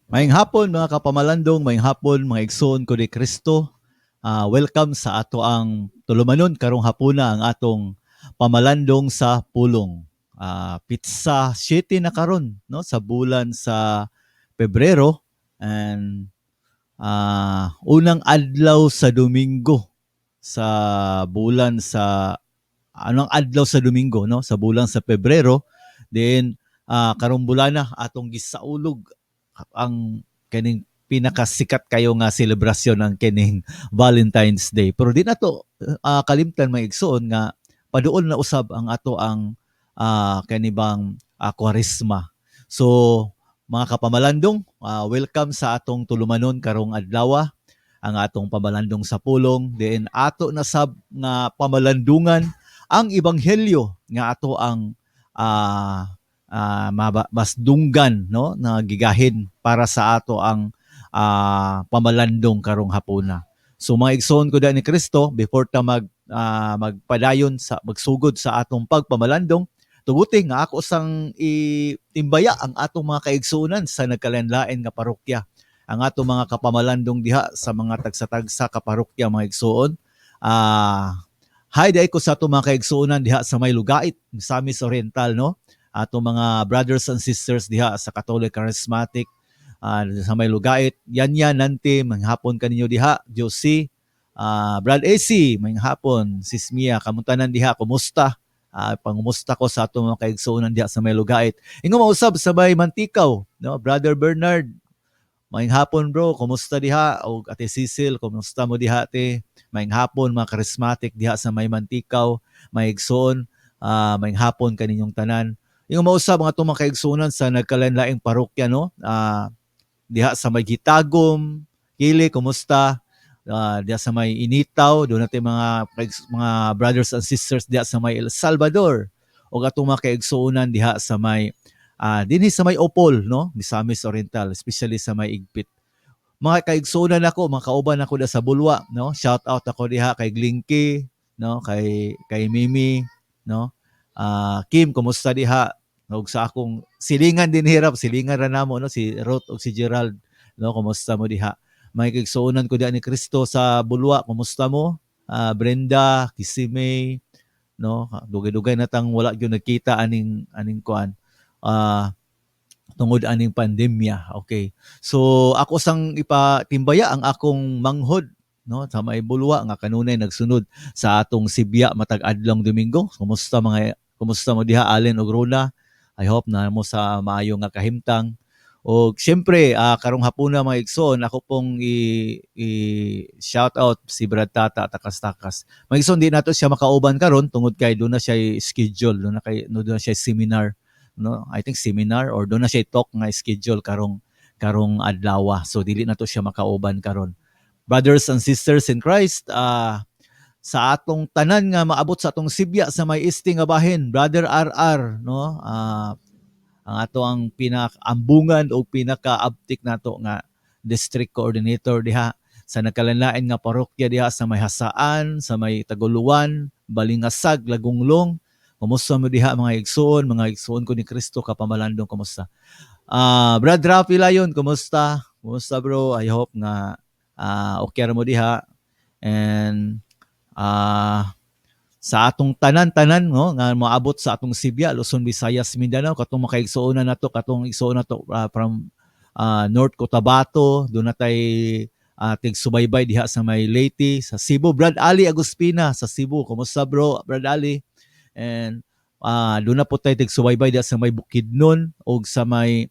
Maayong hapon, mga kapamalandong, maayong hapon, mga igsoon ko ni Kristo. Welcome sa ato ang tulumanon karong hapuna, ang atong pamalandong sa pulong. Petsa 7 na karon, no, sa bulan sa Pebrero and unang adlaw sa Domingo sa bulan sa anong adlaw sa Domingo, no, sa bulan sa Pebrero. Then karong bulana atong gisaulog ang kining pinakasikat kayo nga selebrasyon ang kining Valentine's Day. Pero di nato kalimtan, mga igsoon, nga paduol na usab ang ato ang kanibang Kwaresma. So mga kapamalandong, welcome sa atong tulumanon karong adlaw, ang atong pamalandong sa pulong. Then ato na sab nga pamalandungan ang ebanghelyo nga ato ang mas dunggan, no, na gigahin para sa ato ang pamalandong karong hapuna. So mga igsoon ko ni Kristo, before ta magpadayon sa magsugod sa atong pagpamalandong, tuguti nga ako sang itimbaya ang atong mga kaigsuonan sa nagkalain-lain nga parokya. Ang atong mga kapamalandong diha sa mga tagsa-tagsa ka parokya, mga igsoon. Hi diay ko sa atong mga kaigsuonan diha sa may Lugait, Misamis Oriental, no? Atong mga brothers and sisters diha sa Catholic Charismatic sa may Lugait. Yan yan nanti, manghapon kaninyo diha, Josie, Brad AC, maayong hapon, Sis Mia, kamutanan diha, kumusta? Pangumusta ko sa atong mga kaigsuonan diha sa may Lugait. Ingon mausab sa may Mantikaw, no? Brother Bernard, maayong hapon, bro, kumusta diha? O Ate Cecil, kumusta mo diha, ate? Maayong hapon, mga charismatic diha sa may Mantikaw, may igsoon, maayong hapon kaninyong tanan. Ingon mausab ang atong mga kaigsuonan sa nagkalain-laing parokya, no? Diha sa may Gitagum, Kili, kumusta? Diha sa may Initaw, doon natin mga brothers and sisters diha sa may El Salvador o atong mga kaigsuonan diha sa may dinhi sa may Opol, no, Misamis Oriental, especially sa may Igpit. Mga kaigsuonan ako, mga kauban ako diha sa Bulwa, no? Shout out ako diha kay Glinky, no, kay Mimi, no? Kim, kumusta diha? Og sa akong silingan din hirap, silingan ra namo, no, si Ruth ug si Gerald, no, kumusta mo diha? Mga kaigsuonan ko diha ni Kristo sa Bulwa, kumusta mo? Brenda, Kisime, no? Dugay-dugay na tang wala gyud nagkita aning kuan. Tungod aning pandemya. Okay. So ako sang ipatimbaya ang akong manghod, no, sa may Bulwa nga kanunay nagsunod sa atong sibya matag adlong Domingo. Kumusta mo diha, Allen ug Rona? I hope na mo sa maayo nga kahimtang. O siyempre, karong hapuna, mga igsoon, ako pong i shout out si Brad Tata Takas-Takas. Mga igsoon, di nato siya makauban karon tungod kay doon na siya schedule, doon na kay no, doon na siya seminar, no? I think seminar or doon na siya talk nga schedule karong adlaw. So dili na to siya makauban karon. Brothers and sisters in Christ, sa atong tanan nga maabot sa atong sibya sa may este nga bahin, Brother RR, no? Ang ato ang pinakaambungan o pinaka-abtik nato nga district coordinator diha sa nagkalanlain nga parokya diha sa may Jasaan, sa may Taguluan, Balingasag, Lagonglong. Kumusta mo diha, mga igsoon ko ni Kristo kapamalandong, kumusta? Brad Rafi Layon, kumusta? Kumusta, bro? I hope nga okay ra mo diha. And sa atong tanan-tanan, no, nga moabot sa atong sibya Luzon, Visayas, Mindanao, katong makaigsuonan nato, katong igsuon nato from North Cotabato, doon na tay tig-subaybay diha sa may Leyte, sa Cebu, Brad Ali Aguspina sa Cebu, kumusta, bro, Brad Ali? And doon na po tayo tig-subaybay diha sa may Bukidnon o sa may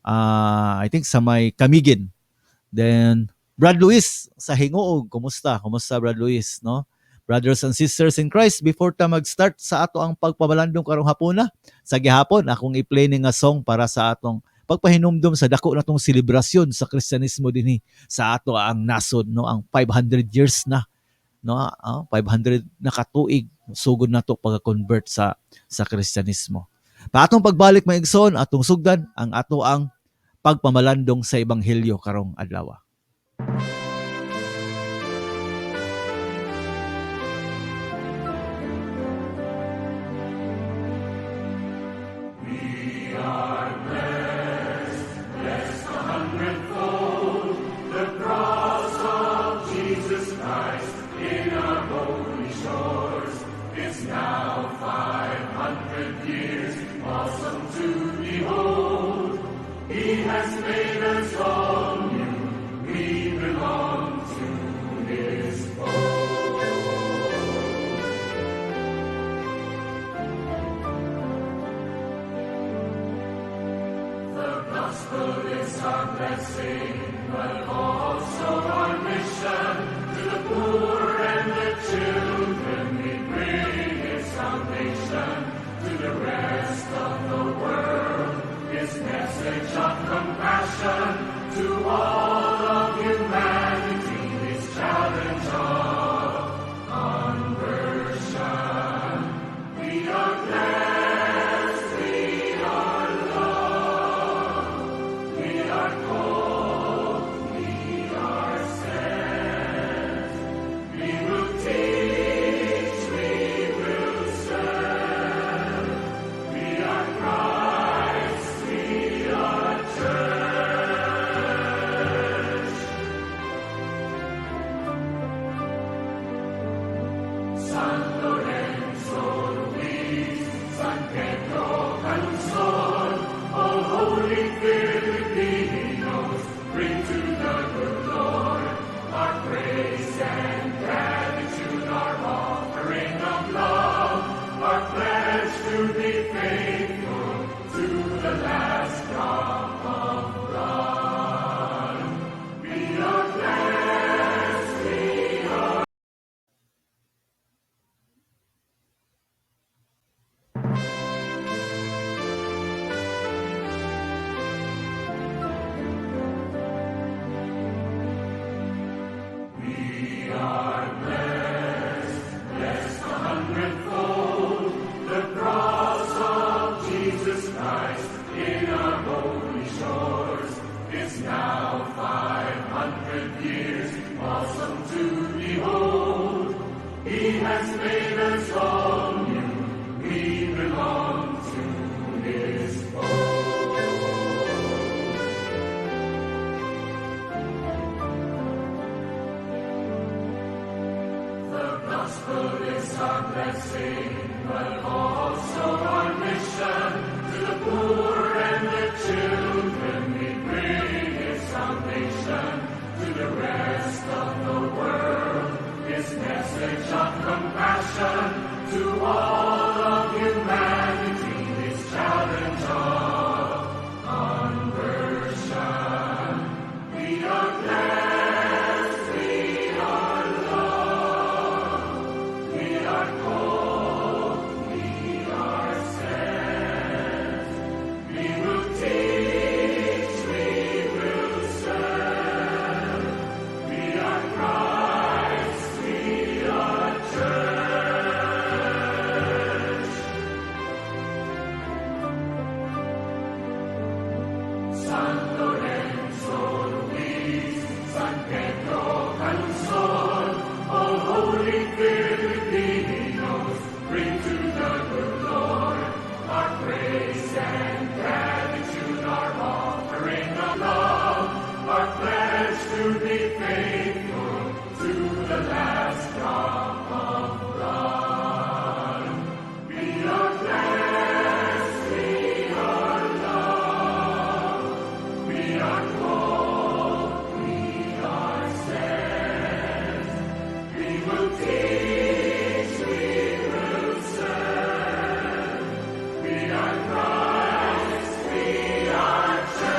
I think sa may Camiguin. Then Brad Luis sa Gingoog, kumusta? Kumusta, Brad Luis, no? Brothers and sisters in Christ, before ta mag-start sa ato ang pagpamalandong karong hapuna, sa gihapon akong i-play ni nga song para sa atong pagpahinumdom sa dako natong selebrasyon sa Kristyanismo dinhi sa ato ang nasod, no, ang 500 years na, no, 500 na katuig sugod nato pag-convert sa Kristyanismo. Pa atong pagbalik, mga igsoon, atong sugdan ang ato ang pagpamalandong sa ebanghelyo karong adlaw. We are blessed, blessed. Blessing, but also our mission. To the poor and the children we bring His salvation. To the rest of the world, His message of compassion. To all of humanity, His challenge of conversion. We are blessed, we are loved, we are called, we are sent. We will teach, we will serve. We are Christ, we are church. San Lorenzo Ruiz, San Pedro Calungsod, all holy Filipinos, bring to the good Lord our praise and gratitude, our offering of love, our pledge to be faithful to the last drop of blood. We are blessed, we are. We are blessed, blessed a hundredfold. The cross of Jesus Christ in our holy shores is now 500 years, awesome to behold. He has made us all new, we belong to His fold. The gospel is our blessing, but also our mission. To the poor and the children we bring His salvation. To the rest of the world, His message of compassion. To all of humanity, His challenge of conversion. We are blessed, we are loved, we are called, we are sent. We will teach, we will serve. We are Christ, we are church. San Lorenzo Ruiz, San Pedro Calungsod, all holy Filipinos, bring to the good Lord our praise and gratitude, our offering of love, our pledge to be faithful to the last drop of blood. We are blessed, we are loved, we are called, we are sent. We will teach, we will serve. We are Christ, we are church.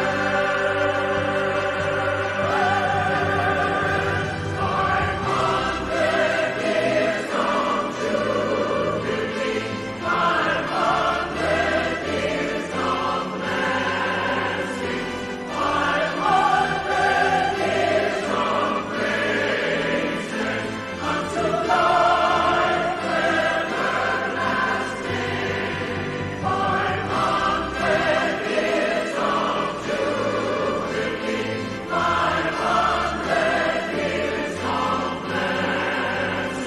500 years of jubilee, 500 years of blessings, 500 years of praises unto life everlasting. 500 years of jubilee, 500 years of blessings,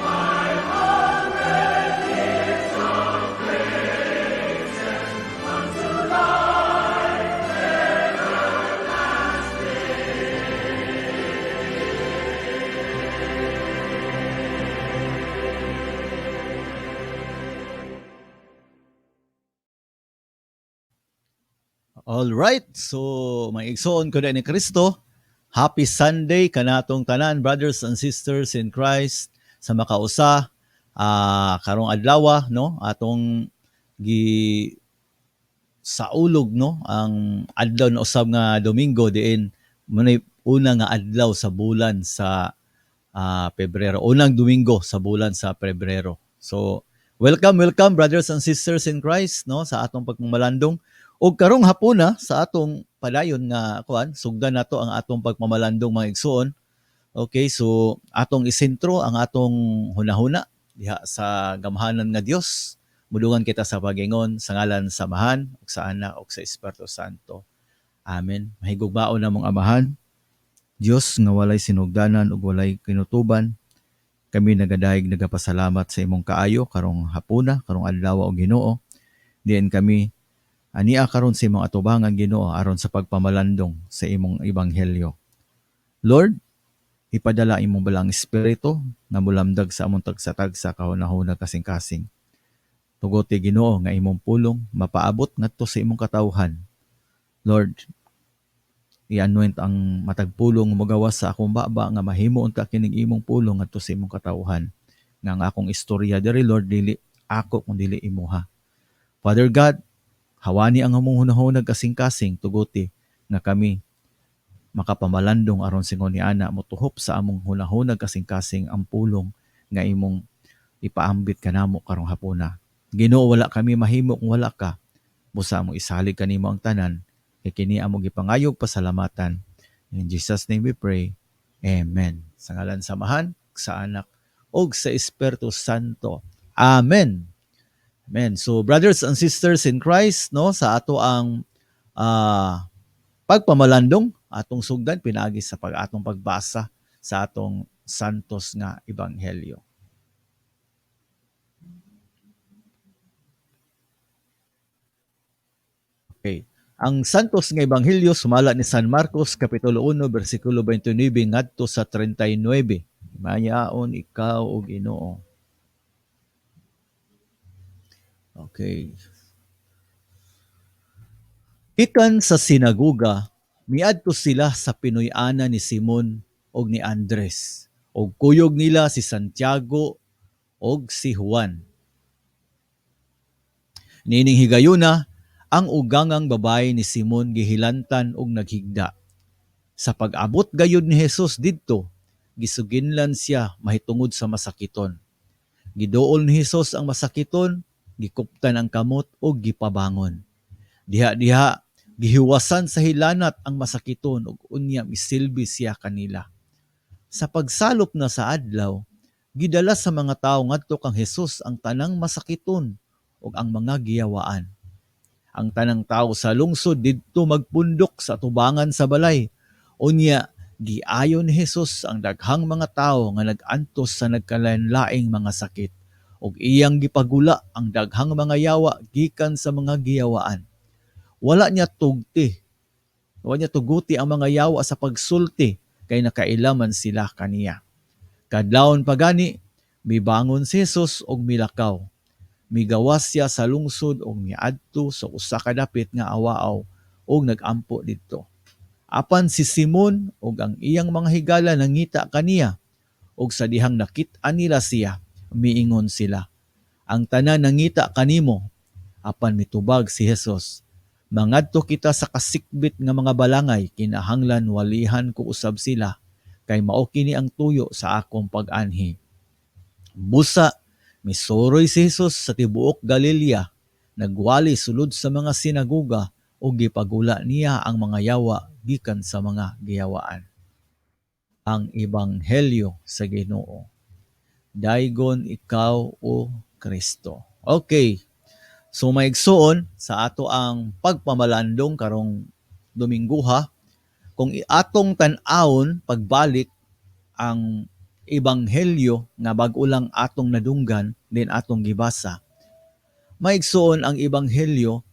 500 years of praises unto life everlasting. All right. So, mga igsoon ko ni Kristo, happy Sunday kanatong tanan, brothers and sisters in Christ, sa makausa karong adlaw, no, atong gi saulog, no, ang adlaw na usab nga Domingo diin munay una nga adlaw sa bulan sa Pebrero, unang Domingo sa bulan sa Pebrero. So welcome, welcome brothers and sisters in Christ, no, sa atong pagmamalandong. Og karong hapuna sa atong padayon nga kuan, sugdan nato ang atong pagmamalandong, mga igsuon. Okay, so atong isentro ang atong hunahuna diha sa gamhanan nga Dios. Mudungan kita sa pagingon sa ngalan sa Amahan ug sa Anak ug sa Espiritu Santo. Amen. Mahigugmaon namong Amahan, Dios nga walay sinugdanan ug walay kinutuban. Kami nagadayeg nagapasalamat sa imong kaayo karong hapuna, karong adlaw, o Ginoo. Diin kami ania karon sa imong atubangan, Ginoo, aron sa pagpamalandong sa imong ebanghelyo. Lord, ipadala imong Balaang Espiritu nga mulamdag sa among tagsa-tagsa kahunahuna, kasing-kasing. Tuguti, Ginoo, nga imong pulong mapaabot ngadto sa imong katawhan. Lord, i-anoint ang matag pulong mogawas sa akong baba nga mahimo unta kining imong pulong ngadto sa imong katawhan. Nga ang akong istorya diri, Lord, dili ako kun dili imuha. Father God, hawani ang among hunahuna, kasing-kasing, tuguti nga kami makapamalandong aron singon ni ana motuhop sa among hunahuna, kasing-kasing ang pulong nga imong ipaambit kanamo karong hapuna. Ginoo, wala kami mahimo kung wala ka. Busa among isalig kanimo ang tanan. Kay kini among gipangayog pasalamatan. In Jesus' name we pray. Amen. Sa ngalan sa Amahan, sa Anak, ug sa Espiritu Santo. Amen. Amen. So brothers and sisters in Christ, no, sa ato ang pagpamalandong atong sugdan pinaagi sa pag atong pagbasa sa atong santos nga ebanghelyo. Okay. Ang Santos nga Ebanghelyo sumala ni San Marcos kapitulo 1 bersikulo 29 ngadto sa 39. Mayaon ikaw, o Ginoo. Okay. Gikan sa sinagoga, miadto sila sa Pinoy-ana ni Simon og ni Andres, og kuyog nila si Santiago og si Juan. Niining higayuna, ang ugangang babaye ni Simon gihilantan og naghigda. Sa pag-abot gayud ni Jesus didto, gisuginlan siya mahitungod sa masakiton. Giduol ni Jesus ang masakiton, gikuptan ang kamot ug gipabangon. Diha-diha gihiwasan sa hilanat ang masakiton ug unya misilbi siya kanila. Sa pagsalop na sa adlaw, gidala sa mga tawo ngadto kang Jesus ang tanang masakiton ug ang mga giyawaan. Ang tanang tawo sa lungsod didto magpundok sa tubangan sa balay. Unya giayo ni Jesus ang daghang mga tawo nga nag-antos sa nagkalain-laing mga sakit ug iyang gipagula ang daghang mga yawa gikan sa mga giyawaan. Wala niya tugti. Wala niya tuguti ang mga yawa sa pagsulti kay nakailaman sila kaniya. Kadlawon pagani, mibangon si Jesus og milakaw. Migawas siya sa lungsod og miadto sa usa ka dapit nga awaaw og nagampo didto. Apan si Simon ug ang iyang mga higala nangita kaniya, ug sa dihang nakit-an nila siya, miingon sila, "Ang tanan nangita kanimo." Apan mitubag si Jesus, "Mangadto kita sa kasikbit nga mga balangay, kinahanglan walihan ko usab sila, kay mao kini ang tuyo sa akong pag-anhi." Busa misuroy si Jesus sa tibuok Galilea, nagwali sulod sa mga sinagoga ug gipagula niya ang mga yawa gikan sa mga giyawaan. Ang Ebanghelyo sa Ginoo. Daygon ikaw, o Kristo. Okay. So maigsuon sa ato ang pagpamalandong karong Domingguha, kung atong tan-awon pagbalik ang ebanghelyo nga bag-o lang atong nadunggan din atong gibasa, maigsuon, ang ebanghelyo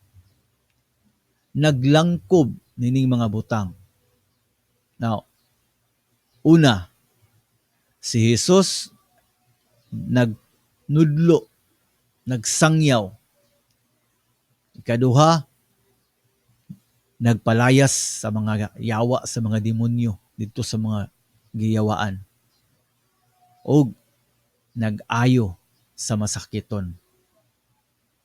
naglangkob nining mga butang. Now, una, si Jesus nagnudlo, nagsangyaw. Ikaduha, nagpalayas sa mga yawa, sa mga demonyo didto sa mga giyawaan. Og nag-ayo sa masakiton.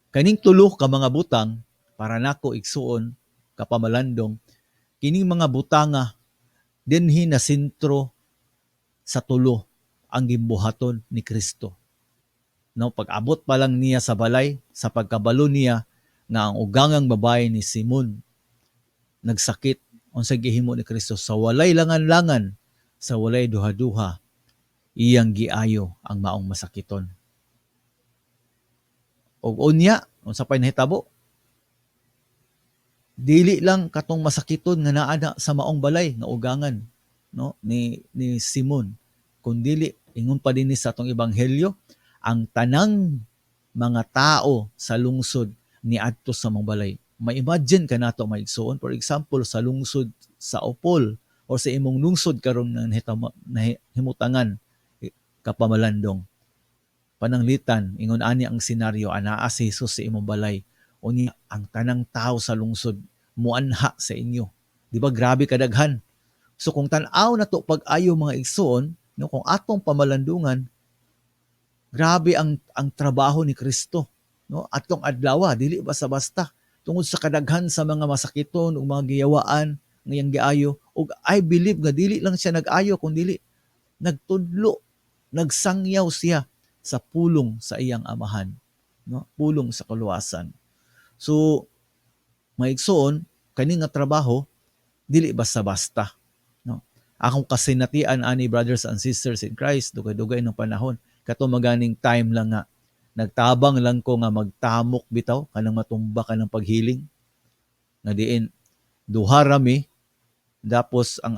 Kaning tulo ka mga butang Para nako, igsuon, kapamalandong, kining mga butanga dinhi na sentro sa tulo ang gimbuhaton ni Kristo. No, pag-abot pa lang niya sa balay, sa pagkabalo niya nga ang ugangang babae ni Simon nagsakit, unsa gihimo ni Kristo? Sa walay langan-langan, sa walay duha-duha, iyang giayo ang maong masakiton. Og unya, unsa pay nahitabo? Dili lang katong masakiton nga naa na sa maong balay nga ugangan, no, ni Simon, kundili ingon pa dinhi sa atong ebanghelyo, ang tanang mga tao sa lungsod niadto sa maong balay. Ma-imagine ka nato, mga igsuon, for example, sa lungsod sa Opol o sa imong lungsod karon nga nahimutangan, kapamalandong. Pananglitan ingon ani ang senaryo, anaa si Jesus sa imong balay, unya ang tanang tao sa lungsod muanha sa inyo. Di ba grabe kadaghan? So kung tan-aw na to pag-ayo, mga igsuon, no, kung atong pamalandungan, grabe ang trabaho ni Kristo, no, atong adlaw, dili basta-basta, tungod sa kadaghan sa mga masakiton ug mga giyawaan nga iyang giayo. Ug I believe nga dili lang siya nag-ayo, kun dili nagtudlo, nagsangyaw siya sa pulong sa iyang Amahan, no, pulong sa kaluwasan. So mga igsoon, kani nga trabaho dili basta-basta, no. Akong kasinatian ani, brothers and sisters in Christ, dugay-dugay ng panahon kato, maganing time lang nga nagtabang lang ko nga magtamok bitaw kanang matumba ka ng paghiling nga diin duha rami. Tapos ang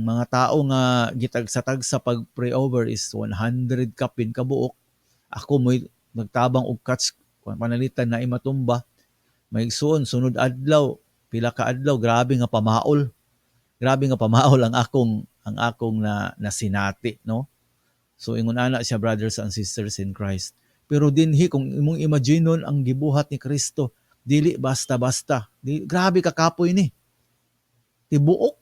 mga tao nga gitagsa-tagsa pag pray over is 100 kapin kabuok. Ako mo'y nagtabang og catch panalitan na matumba. Mga igsuon, sunod adlaw, pila ka adlaw, grabe nga pamaol. Grabe nga pamaol ang akong na nasinati, no? So ingon ana siya, brothers and sisters in Christ. Pero dinhi, kung imong imaginon ang gibuhat ni Kristo, dili basta-basta. Di, grabe kakapoy ni. Tibuok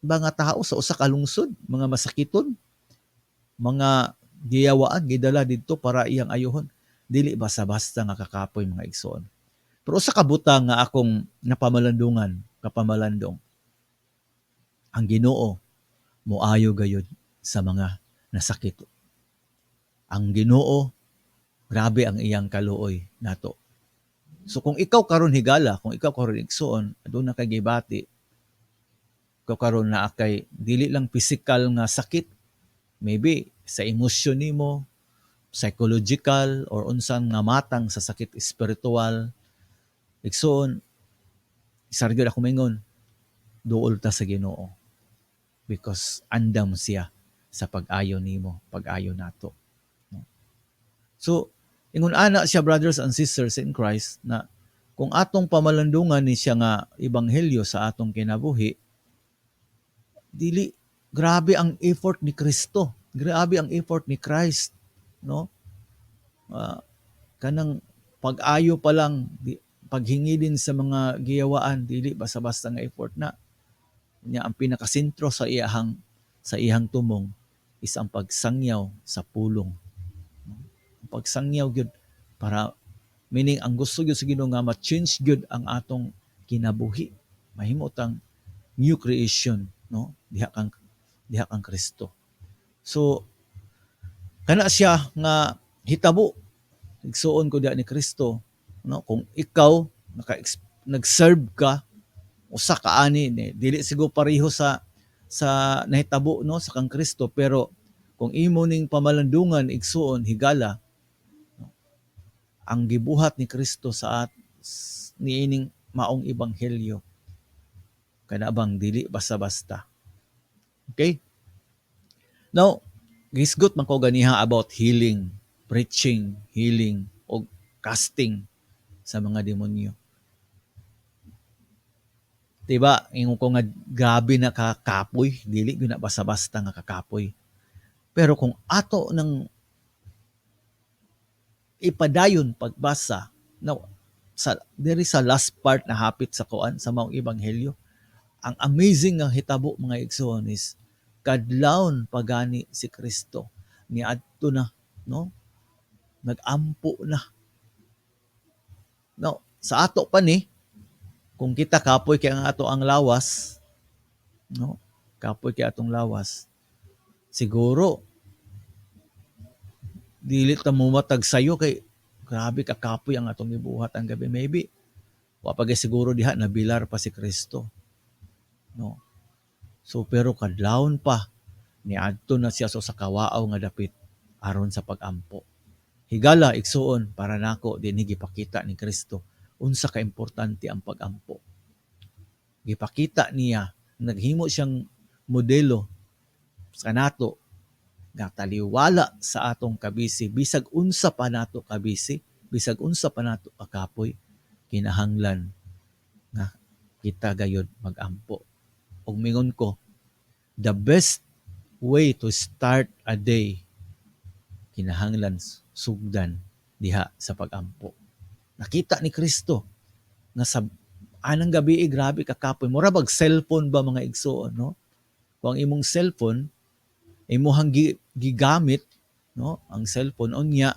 mga tao sa usa ka lungsod, mga masakiton, mga giyawaan, gidala didto para iyang ayuhon. Dili basta-basta nga kakapoy, mga igsoon. Pero usa ka butang nga akong napamalandungan, kapamalandong, ang Ginoo moayo gayud sa mga nasakit. Ang Ginoo, grabe ang iyang kaluoy nato. So kung ikaw karon higala, kung ikaw karon igsuon, aduna kay gibati, ikaw karon naa kay dili lang physical nga sakit, maybe sa emosyon nimo, psychological or unsang nga matang sa sakit spiritual, igsuon, isargyod ako maingon, duol ta sa Ginoo because andam siya sa pag-ayo nimo, pag-ayo nato. No? So, ingon ana siya, brothers and sisters in Christ, na kung atong pamalandungan ni siya nga ebanghelyo sa atong kinabuhi, dili grabe ang effort ni Kristo. Grabe ang effort ni Christ, no? Kanang pag-ayo pa lang, di, paghingilin sa mga giyawaan, dili basta-basta nga effort na. Nya ang pinakasentro sa iyang tumong is ang pagsangyaw sa pulong. Ang pagsangyaw gyud para, meaning ang gusto gyud sa Ginoo nga ma-change gyud ang atong kinabuhi. Mahimo tang new creation, no? Diha kang Kristo. So kana siya nga hitabo, igsuon ko diha ni Kristo, no? Kung ikaw naka nag-serve ka, usa ka ani ni, dili siguro pareho sa nahitabo, no, sa kang Kristo, pero kung imo ning pamalandungan, igsuon, higala, no, ang gibuhat ni Kristo sa at niining maong ebanghelyo, kana bang dili basta-basta. Okay, now gisgot man ko ganiha about healing, preaching healing o casting sa mga demonyo. Diba, ingon ko nga grabe na kakapoy, dili gyud na basta-basta nga kakapoy. Pero kung ato nang ipadayon pagbasa, now, sa diri sa last part na hapit sa kuan sa maong ebanghelyo, ang amazing nga hitabo, mga igsoon, is kadlawon pagani si Kristo niadto na, no, nagampo na. No, Sa ato pa ni, kung kita kapoy kay ang ato ang lawas, no? Kapoy kay atong lawas. Siguro dili ta mumatag sayo kay grabe ka kapoy ang atong gibuhat ang gabi. Maybe wa pa gay siguro diha nabilar pa si Kristo. No? So pero kadlawon pa niadto na siya sa kawaaw nga dapit aron sa pagampo. Higala, igsuon, para nako dinhi gipakita ni Kristo unsa ka importante ang pagampo. Gipakita niya, naghimo siyang modelo sa nato nga taliwala sa atong kabisi, bisag unsa pa nato kabisi, bisag unsa pa nato kakapoy, kinahanglan nga kita gayud magampo. Ug mingon ko, the best way to start a day, kinahanglan sugdan diha sa pagampo. Nakita ni Kristo nga sa anang gabi, grabe kakapoy. Mura bag cellphone ba, mga igsuon, no? Kung ang imong cellphone imuhang gigamit, no, ang cellphone, unya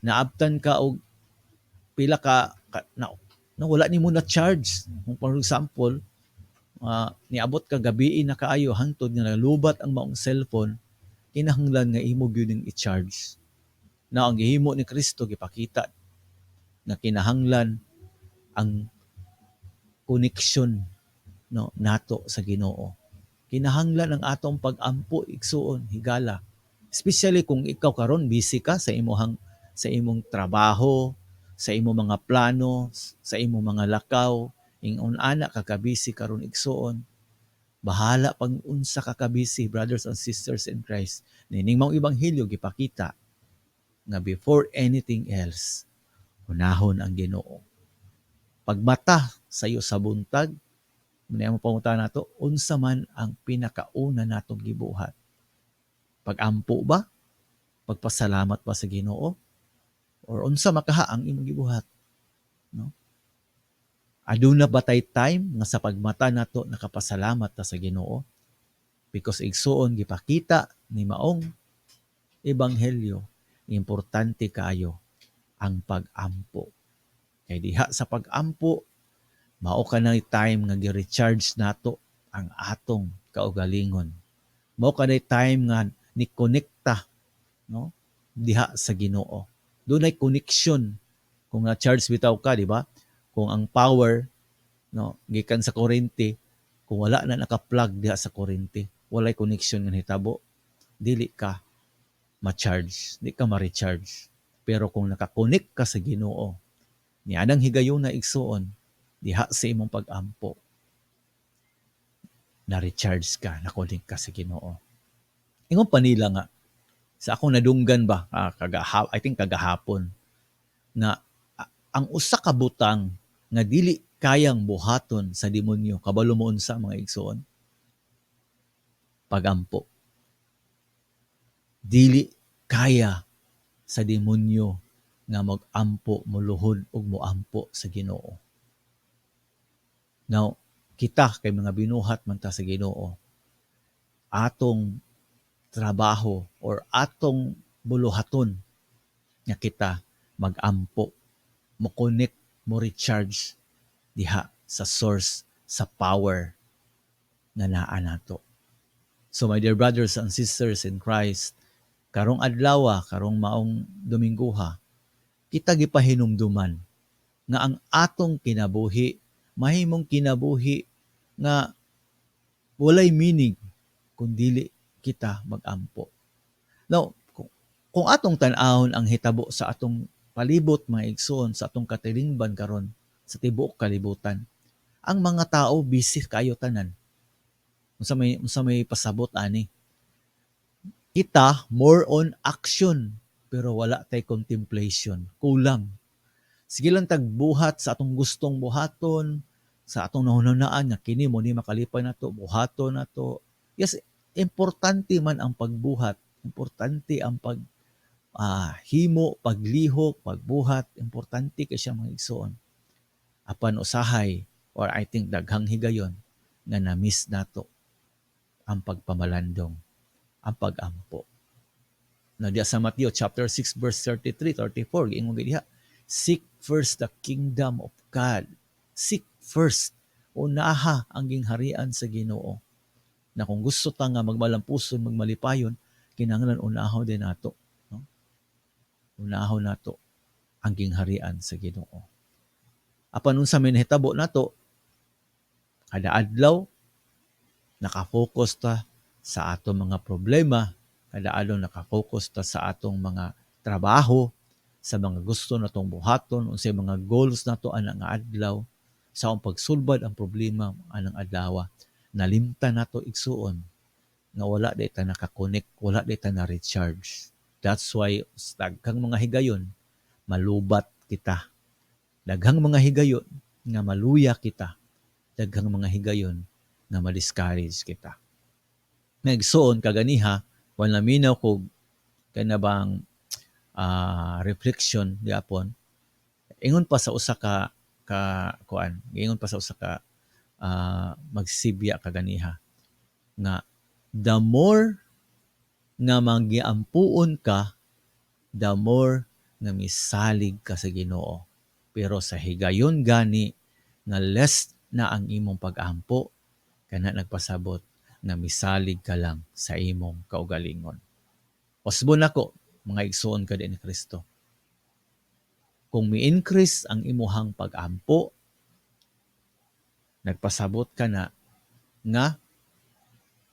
naabtan ka og pila ka na, no, wala nimo na charge. Kung for example, niabot ka gabi na kaayo hangtod nga nalubat ang maong cellphone, kinahanglan nga imo gyud ning i-charge. Na ang gihimo ni Kristo, gipakita nga kinahanglan ang connection, no, nato sa Ginoo. Kinahanglan ang atong pag-ampo, igsuon, higala. Especially kung ikaw karon busy ka sa imong trabaho, sa imong mga plano, sa imong mga lakaw, ingon ana ka kabisi karon, igsuon. Bahala pag unsa ka kabisi, brothers and sisters in Christ. Nining maong ebanghelyo gipakita nga before anything else, unahon ang Ginoo. Pagmata sa iyo sa buntag, muna mo pangutana nato, unsa man ang pinakauna natong gibuhat? Pagampo ba? Pagpasalamat ba sa Ginoo? Or unsa makaha ang imong gibuhat? No? Aduna ba tay time nga sa pagmata nato nakapasalamat ta sa Ginoo? Because, igsuon, gipakita ni maong ebanghelyo, importante kaayo ang pag-ampo. Kay diha sa pag-ampo, mao kanay time nga gi-recharge nato ang atong kaugalingon. Mao kanay time nga ni-konekta, no, diha sa Ginoo. Dunay connection kung na-charge bitaw ka, di ba? Kung ang power, no, gikan sa kuryente, kung wala na naka-plug diha sa kuryente, walay connection nga nahitabo, dili ka ma-charge, di ka ma-recharge. Pero kung naka-connect ka sa Ginoo, nianang higayuna, igsuon, diha sa imong pag-ampo, na-recharge ka, na-connect ka sa Ginoo. Ingon pa nila nga, sa akong nadunggan ba, I think kagahapon, nga ang usa ka butang nga dili kayang buhaton sa demonyo, kabalo mo unsa, mga igsuon? Pagampo. Dili kaya sa demonyo nga mag-ampo, moluhod ug moampo sa Ginoo. Now, kita kay mga binuhat man ta sa Ginoo, atong trabaho or atong buluhaton nga kita mag-ampo, mo-connect, mo-recharge diha sa source sa power nga naa nato. So my dear brothers and sisters in Christ, karong adlaw, karong maong Domingguha, kita gipahinumduman nga ang atong kinabuhi mahimong kinabuhi nga walay meaning kung dili kita magampo. Now, kung atong tan-awon ang hitabo sa atong palibot, mga igsoon, sa atong katilingban karon sa tibuok kalibutan, ang mga tao busy kayo tanan. Unsa may pasabot ani? Kita more on action pero wala tay contemplation, kulang. Sige lang tagbuhat sa atong gustong buhaton, sa atong nahunahunaan nga kini mo ni makalipay nato, buhaton nato. Yes, importante man ang pagbuhat, importante ang pag himo, paglihok, pagbuhat, importante kay siya, mga igsoon. Apan usahay or I think daghang higayon nga na-miss nato ang pagpamalandong, ang pagampo. Na diya sa Matthew chapter 6 verse 33, 34, giingon diha, "Seek first the kingdom of God." God. Seek first. Unaha ang gingharian sa Ginoo. Na kung gusto ta nga magmalampuson, magmalipayon, kinahanglan unahaw din nato, no? Unahaw nato ang gingharian sa Ginoo. Apan unsa may nahitabo nato, kada adlaw naka-focus ta sa atong mga problema, kada adlaw naka-focus ta sa atong mga trabaho, sa mga gusto natong buhaton, unsay mga goals nato ana nga adlaw, sa akong pagsulbad ang problema anang adlaw. Nalimtan nato, igsuon, nga wala di ta naka-connect, wala di ta na-recharge. That's why daghang mga higayon malubat kita. Daghang mga higayon nga maluya kita. Daghang mga higayon nga ma-discourage kita. Igsuon, kaganiha, wala minaw kog kanabang reflection gyapon. Ingon pa sa usa ka ka kuan, ingon pa sa usa ka magsibya kaganiha nga the more nga magiampuon ka, the more nga misalig ka sa Ginoo. Pero sa higayon gani nga less na ang imong pag-ampo, kana nagpasabot nga misalig ka lang sa imong kaugalingon. Usbon nako, mga igsuon ka ni Kristo. Kung mi-increase ang imuhang pag-ampo, nagpasabot ka na nga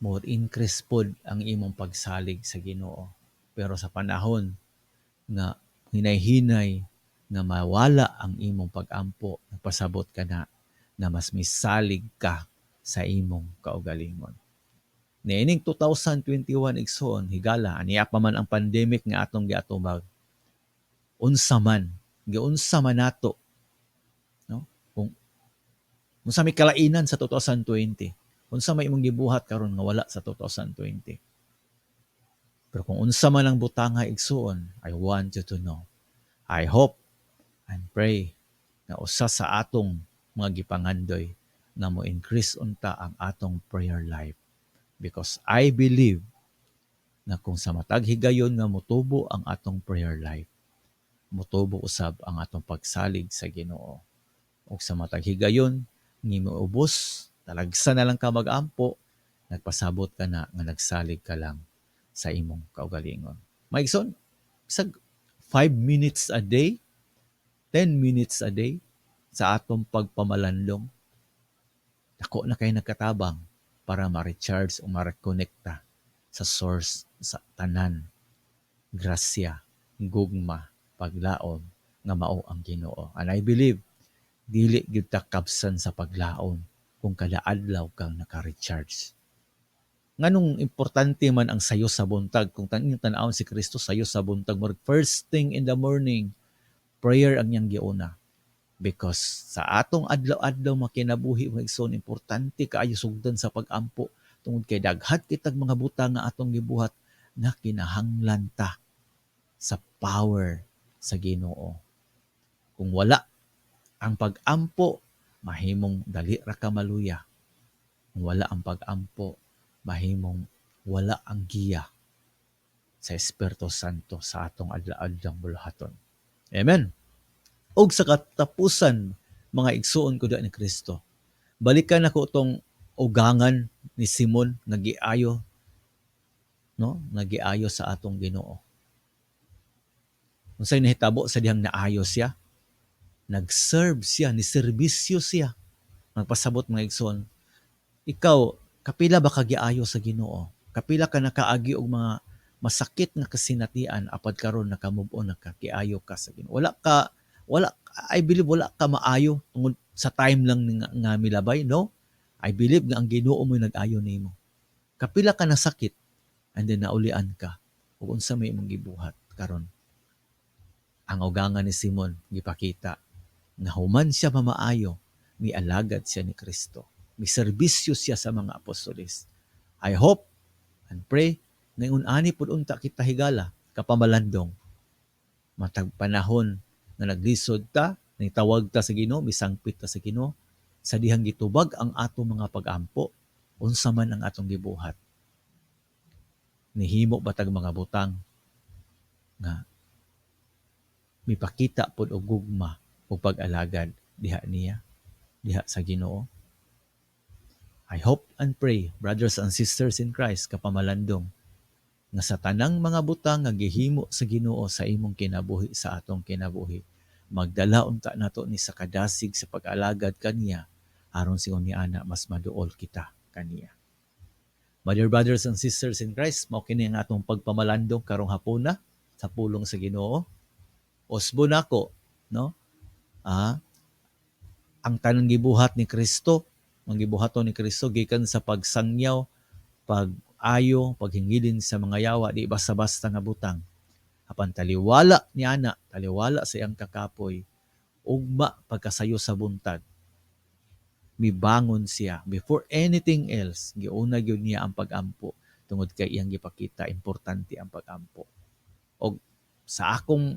more increase pod ang imong pagsalig sa Ginoo. Pero sa panahon nga hinay-hinay nga mawala ang imong pag-ampo, nagpasabot ka na nga mas misalig ka sa imong kaugalingon. Niining 2021, igsoon, higala, aniya pa man ang pandemic nga atong giatubag. Unsa man, giunsa man nato, no? Kung unsa may kalainan sa 2020, unsa may imong gibuhat karon nga wala sa 2020. Pero kung unsa man ang butanga, igsuon, I want you to know. I hope and pray na usa sa atong mga gipangandoy nga mo increase unta ang atong prayer life. Because I believe na kung sa matag higayon nga motubo ang atong prayer life, motubo usab ang atong pagsalig sa Ginoo. Ug sa matag higayon nga moubos, talagsa na lang ka mag-ampo, nagpasabot ka na nga nagsalig ka lang sa imong kaugalingon. Maigsoon, bisag 5 minutes a day, 10 minutes a day sa atong pagpamalandong, dako na kay nagkatabang para ma-recharge o ma-rekonekta sa source sa tanan, grasya, gugma, paglaom nga mao ang Ginoo. And I believe dili gyud ta kabsan sa paglaom kung kada adlaw kang naka-recharge. Nganong importante man ang sayo sa buntag? Kung inyong tan-awon si Kristo, sayo sa buntag, murag first thing in the morning, prayer ang iyang giuna. Because sa atong adlaw-adlaw makinabuhi, mga igsoon, importante kaayo sugdan sa pag-ampo tungod kay daghan kitag mga butang nga atong gibuhat nga kinahanglan ta sa power sa Ginoo. Kung wala ang pag-ampo, mahimong dali ra ka maluya. Kung wala ang pag-ampo, mahimong wala ang giya sa Espiritu Santo sa atong adlaw-adlaw buluhaton. Amen. Og sa katapusan, mga igsuon ko ni Kristo, balikan nako tong ugangan ni Simon nga giayo, no, nga giayo sa atong Ginoo. Unsay nahitabo sa dihang naayo siya? Nag-serve siya, ni serbisyo siya. Magpasabot, mga igsoon, ikaw, kapila ba ka giayo sa Ginoo? Kapila ka nakaagi og mga masakit nga kasinatian apad karon naka-move on, nakakiayo ka sa Ginoo? Wala ka, wala, I believe wala ka maayo tungod sa time lang nga milabay, no? I believe nga ang Ginoo mo nag-ayo nimo. Kapila ka nasakit and then naulian ka, ug unsa may imong gibuhat karon? Ang ugangan ni Simon gipakita nga human siya mamaayo, mialagad siya ni Kristo. Miserbisyo siya sa mga apostoles. I hope and pray ngayon ani pud unta kita, higala, kapamalandong. Matag panahon nga naglisod ta, nitawag ta sa Ginoo, misangpit ta sa Ginoo, sa dihang gitubag ang atong mga pag-ampo, unsa man ang atong gibuhat? Nihimo ba tag mga butang nga mipakita pod og gugma ug pag-alagad diha niya, diha sa Ginoo? I hope and pray, brothers and sisters in Christ, kapamalandong, nga sa tanang mga butang nga gihimo sa Ginoo sa imong kinabuhi, sa atong kinabuhi, magdala unta nato ni sa kadasig sa pag-alagad kaniya, aron sigon ni ana mas maduol kita kaniya. My dear brothers and sisters in Christ, mao kini ang atong pagpamalandong karong hapuna sa pulong sa Ginoo. Usbo nako, no? Ang tanang gibuhat ni Kristo, ang gibuhaton ni Kristo gikan sa pagsangyaw, pag-ayo, paghingilin sa mga yawa, di basta-basta nga butang. Apan taliwala ni ana, taliwala sa iyang kakapoy, ugma pagkasayo sa buntag, mibangon siya before anything else. Giuna gyud niya ang pagampo tungod kay iyang gipakita importante ang pagampo. Og sa akong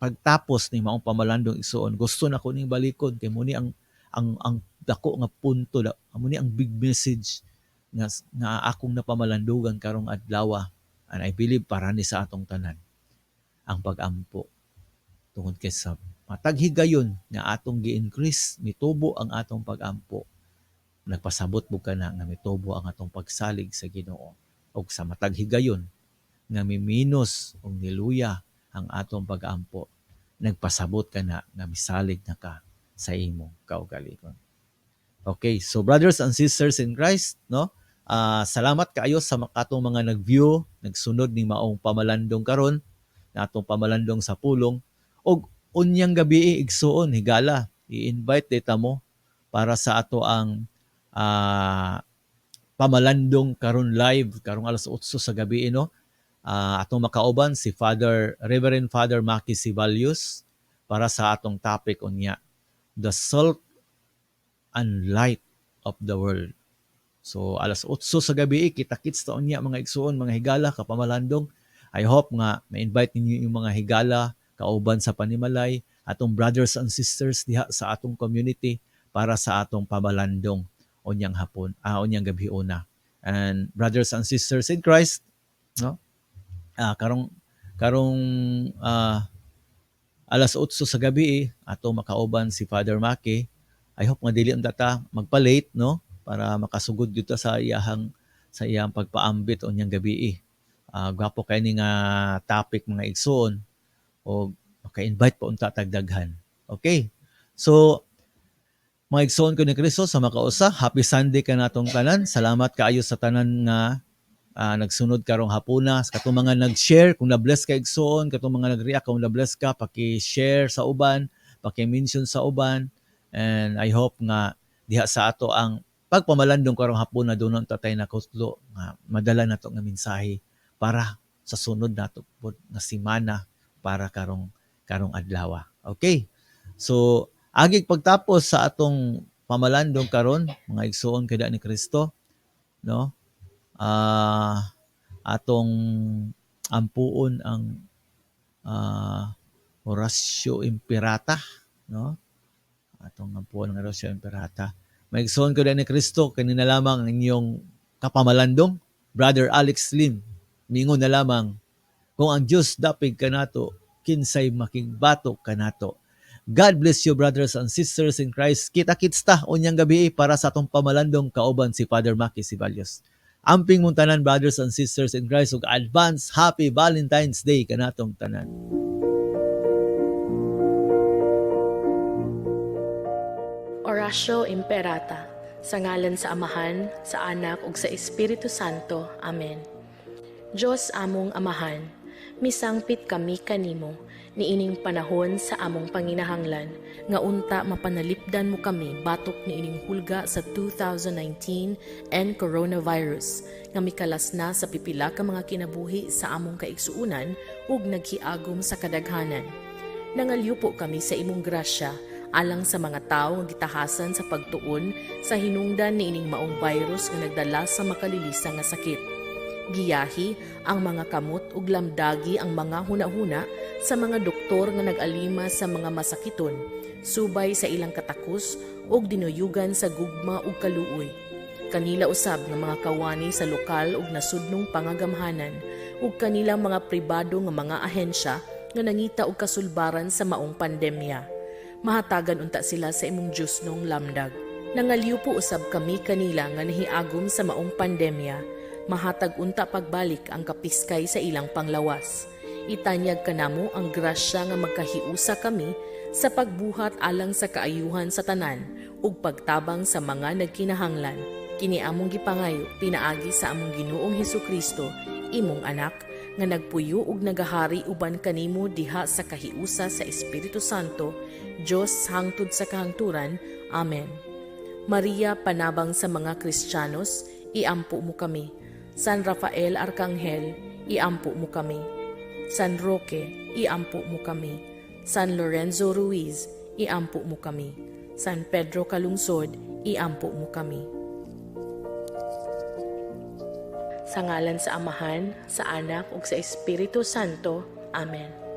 pagtapos ni maong pamalandong, igsuon, gusto na ko ning balikon kay mo ni ang dako nga punto, mo ni ang big message nga akong napamalandugan karong adlaw, and I believe para ni sa atong tanan ang pagampo, tungod kay sa matag higayon nga atong gi-increase, mitubo ang atong pagampo, nagpasabot mo kana nga mitubo ang atong pagsalig sa Ginoo, ug sa matag higayon nga miminos og niluya ang atong pagampo, nagpasabot kana nga misalig na ka sa imong kaugalingon. Okay, so brothers and sisters in Christ, no? Salamat kaayo sa atong mga nag-view, nagsunod ni maong pamalandong karon, na atong pamalandong sa pulong. Og unyang gabi, igsuon, higala, i-invite dita mo para sa ato ang pamalandong karon live karong alas 8 sa gabi, no? Atong makauban si Father Reverend Father Maki Sibalius para sa atong topic unya, the salt and light of the world. So alas 8 sa gabi, kita-kits ta unya, mga igsuon, mga higala, kapamalandong. I hope nga ma-invite ninyo yung mga higala, kauban sa panimalay, atong brothers and sisters diha sa atong community para sa atong pamalandong unyang hapon, unyang gabi una. And brothers and sisters in Christ, no? Karong alas 8 sa gabi ato makauban si Father Maki. I hope nga dili unta ta magpa-late, no, para makasugod gyud ta sa iyang pagpaambit unyang gabi. Gwapo kay ni nga topic, mga igsuon, og maka-invite pa unta tag daghan. Okay. So mga igsuon ko ni Kristo sa makausa, happy Sunday kanatong tanan. Salamat kaayo sa tanan nga nagsunod karong hapuna, sa katong mga nag-share kung na-bless ka, igsuon, katong mga nag-react kung na-bless ka, paki-share sa uban, paki-mention sa uban, and I hope nga diha sa ato ang pagpamalandong karong hapuna duna tay nakutlo nga madala nato nga mensahe para sa sunod nato pod nga semana, para karong adlaw. Okay. So agig pagtapos sa atong pamalandong karon, mga igsuon kada ni Kristo, no? Atong ampuon ang Oratio Imperata, no? Atong ampuon ang Oratio Imperata. Mga igsuon ko ni Kristo, kanina lamang ang inyong kapamalandong, Brother Alex Lim. Mingon na lamang, kung ang Diyos dapig kanato, kinsay makigbatok kanato? God bless you, brothers and sisters in Christ. Kita-kits ta unyang gabi para sa atong pamalandong kauban si Father Maki Sibalios. Amping mong tanan, brothers and sisters in Christ, ug advance happy Valentine's Day kanatong tanan. Oratio Imperata. Sa ngalan sa Amahan, sa Anak ug sa Espiritu Santo. Amen. Dios among Amahan, misangpit kami kanimo niining panahon sa among panginahanglan nga unta mapanalipdan mo kami batok niining hulga sa 2019 and coronavirus nga mikalas na sa pipila ka mga kinabuhi sa among kaigsuunan ug naghiagom sa kadaghanan. Nangalyupo kami sa imong grasya alang sa mga tawo nga gitahasan sa pagtuon sa hinungdan niining maong virus nga nagdala sa makalilisa nga sakit. Giyahi ang mga kamot ug lamdagi ang mga hunahuna sa mga doktor nga nag-alima sa mga masakiton, subay sa ilang katakos ug dinuyugan sa gugma ug kaluoy. Kanila usab nga mga kawani sa lokal ug nasudnong pangagamhanan ug kanilang mga pribado nga mga ahensya nga nangita og kasulbaran sa maong pandemya. Mahatagan unta sila sa imong Diyosnong lamdag. Nangalyupo usab kami kanila nga nahiagom sa maong pandemya, mahatag unta pagbalik ang kapiskay sa ilang panglawas. Itanyag kanamo ang grasya nga magkahiusa kami sa pagbuhat alang sa kaayuhan sa tanan ug pagtabang sa mga nagkinahanglan. Kini among gipangayo pinaagi sa among Ginoong Hesukristo, imong anak, nga nagpuyo ug nagahari uban kanimo diha sa kahiusa sa Espiritu Santo, Dios hangtod sa kahangturan. Amen. Maria, panabang sa mga Kristiyanos, iampo mo kami. San Rafael Arkanghel, iampo mo kami. San Roque, iampo mo kami. San Lorenzo Ruiz, iampo mo kami. San Pedro Calungsod, iampo mo kami. Sa ngalan sa Amahan, sa Anak ug sa Espiritu Santo. Amen.